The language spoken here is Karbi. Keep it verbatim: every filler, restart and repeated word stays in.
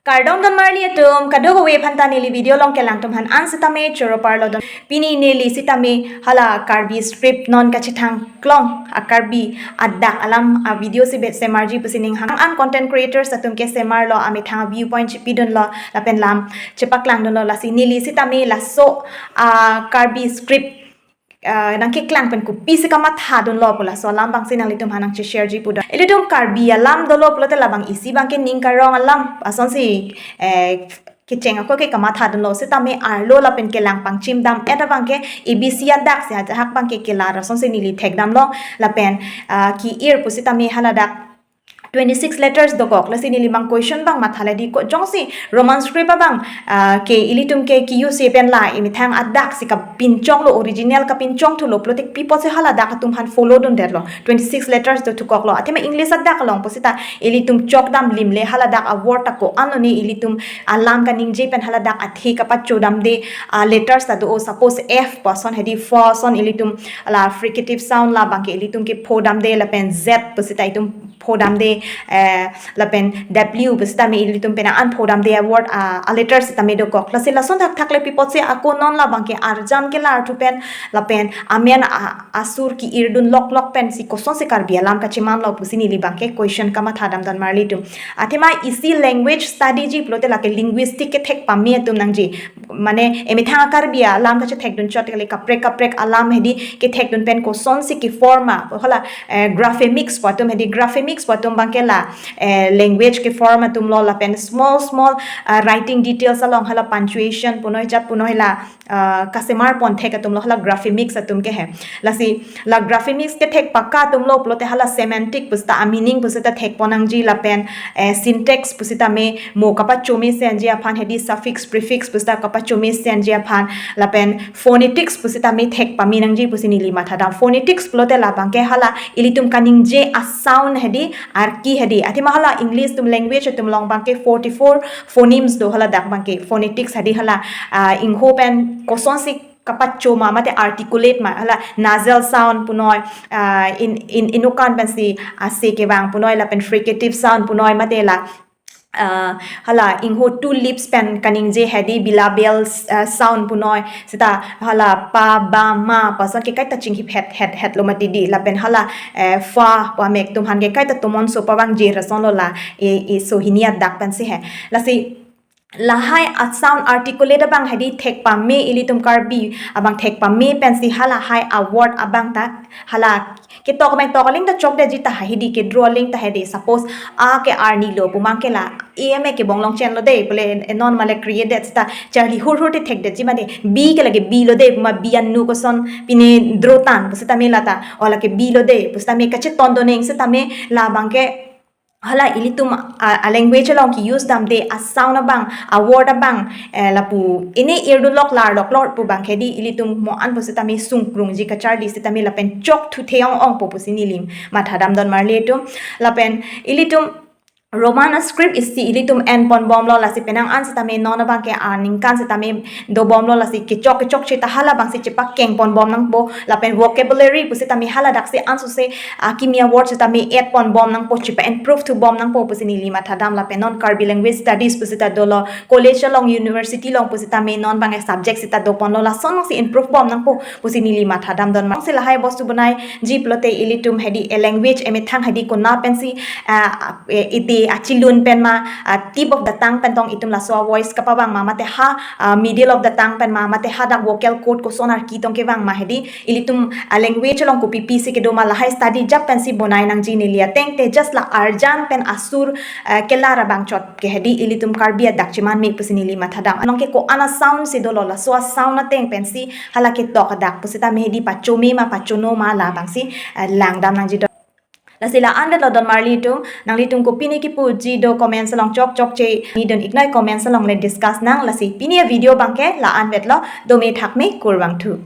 Kardom don marli atum, kadokave aphanta neli video along kelang atum aphan an sitame choro parlo don. Pini neli sitame hala Karbi script non kachethang klong a Karbi adak alam a video si bet semarji pusi ning hang an content creators atum ke semarlo, amethang viewpoint chipidunlo lapen lam chepaklangdunlo, lasi neli sitame laso a Karbi script ah, nangkeklang pen kopisi kamathadunlo pu laso alam abangsi nanglitum aphan nangcheshareji pu don. Ilitum Karbi alam dolo pulote labang isi abangke ning karong alam asonsi, eh, kecheng ako ke kamathadunlo sitame arlo lapen kelang pangchim dam-et abangke A B C adak si ajahak abangke kelar asonsi neli thekdamlo lapen, ah, ki-ir pusitame haladak twenty-six letters dokok, lasi neli abang question abang mathale di ko jongsi Roman script abang, ah, ke ilitum ke ki-use pen la imethang adak si kapinchonglo, original kapinchongthulo pulote pi apotsi haladak atum aphan followdundetlo, twenty-six letters dothukoklo. Athema English adak along pusita ilitum chokdam limle haladak a word ta ko-an lone ilitum alam kaningje pen haladak athe kapachodamde, ah, letters ta do, suppose F pu ason hedi, fu ason ilitum la fricative sound la abangke ilitum kephodamde lapen Z pusita itum phodamde, eh, lapen W pusitame ilitum penang an phodamde a word, ah, a letter sitame dokok. Lasi lason thakthak le pi apotsi ako non la abangke arjan kelarthu pen lapen amen a, asur ki-irdun loklok pensi kosonsi Karbi alam kachemanlo pusi neli abangke question kamathadam don marli atum. Athema isi language study ji pulote lake linguistic kethek pame atum nangji. Mane emethang a Karbi alam kachethekdun chot kali, kaprek kaprek alam hedi kethekdun pen kosonsi keform a, hala, eh, graphemics pu atum hedi, graphemics pu atum abangke la, eh, language keform atumlo lapen small small, ah, writing details along hala punctuation punoi jat punoi la, ah, kasemar ponthek atumlo hala graphemics atum ke he. Lasi la graphemics kethek paka atumlo pulote hala semantic pusita a meaning pusita thekpon nangji lapen, eh, syntax pusitame mo kapachome senji aphan hedi, suffix prefix pusita kapachome senji aphan lapen phonetics pusitame thek pame nangji pusi neli mathadam. Phonetics pulote labangke hala ilitum kaningje a sound hedi, arki hedi. Athema hala English atum language atum along abangke forty-four phonemes do, haladak abangke phonetics hedi hala, ah, ingho pen kosonsi kapachoma mate articulate ma, hala nasal sound punoi, ah, in, in, inut kan pensi ase kevang punoi lapen fricative sound punoi mate la, ah, hala ingho two lips pen kaningje hedi, bilabial, ah, sound punoi sita hala pa, ba, ma pu ason ke kaita chinghip het het hetlo mati di lapen hala, eh, fa pu amek atum aphan ke kaita tomon so pavangji rasonlo la, e, e so hini adak pensi he. Lasi lahai a sound articulate abang hedi thek pame, ilitum Karbi abang thek pame pensi halahai a word abang ta hala ketok meng tok aling ta chokdetji ta hedi, kedraw aling ta hedi. Suppose a ke arnilo pu abangke la e me kebong longchenlo de pule, e non male create det sita charli hur hur te thekdetji mane, B ke lake B lo de pu ma B annu koson pine draw tang pusitame lata o lake B lo de pusitame kacheton do neng sitame labangke hala ilitum a, a language along ki-use damde a sound abang, a word abang, eh, lapu ine irdun lok lar lok lor pu abangke di ilitum mo an pusitame sungkrungji kacharli sitame lapen chokthu the ong ong po pusi neli mathadam don marli atum. Lapen ilitum Roman script isi ilitum enponbomlo, lasi penang an sitame non abangke aningkan sitame dobomlo, lasi kechok kechok cheta hala abangsi chepakengponbom nangpo lapen vocabulary pusitame haladak si ansose akimi a word sitame add ponbom nangpo, chepa-improve thubom nangpo pusi neli mathadam. Lapen non Karbi Language Studies pusita dolo, college along, university along pusitame non abang subject sita doponlo, lason si improve bom nangpo pusi neli mathadam don. Mangsi lahai bostu bonaiji pulote ilitum hedi a language emethang hedi kona pensi, ah, e, ide achilun pen ma, ah, tip of the tongue pen tong itum laso a voice kapavang ma mate ha, ah, middle of the tongue pen ma mate hadak vocal cord koson arki tong kevang ma hedi ilitum a language along kopi pisi kedo ma lahai study jap pensi bonai nangji neli ateng te, just la arjan pen asur, eh, kelar abang chot ke hedi ilitum Karbi adak cheman me pusi neli mathadam. Anong ke ko-an a sound si dolo, laso a sound ateng pensi hala ketok adak pusitame hedi pachome ma pachono ma labangsi, eh, langdam nangji do. Lasi la-an det lo don marli atum, nanglitum kopine kipuji do comments along chok chok che nidun iknoi comments along le discuss nang. Lasi pini a video abangke la-an det lo, dome thakme, kurvangthu.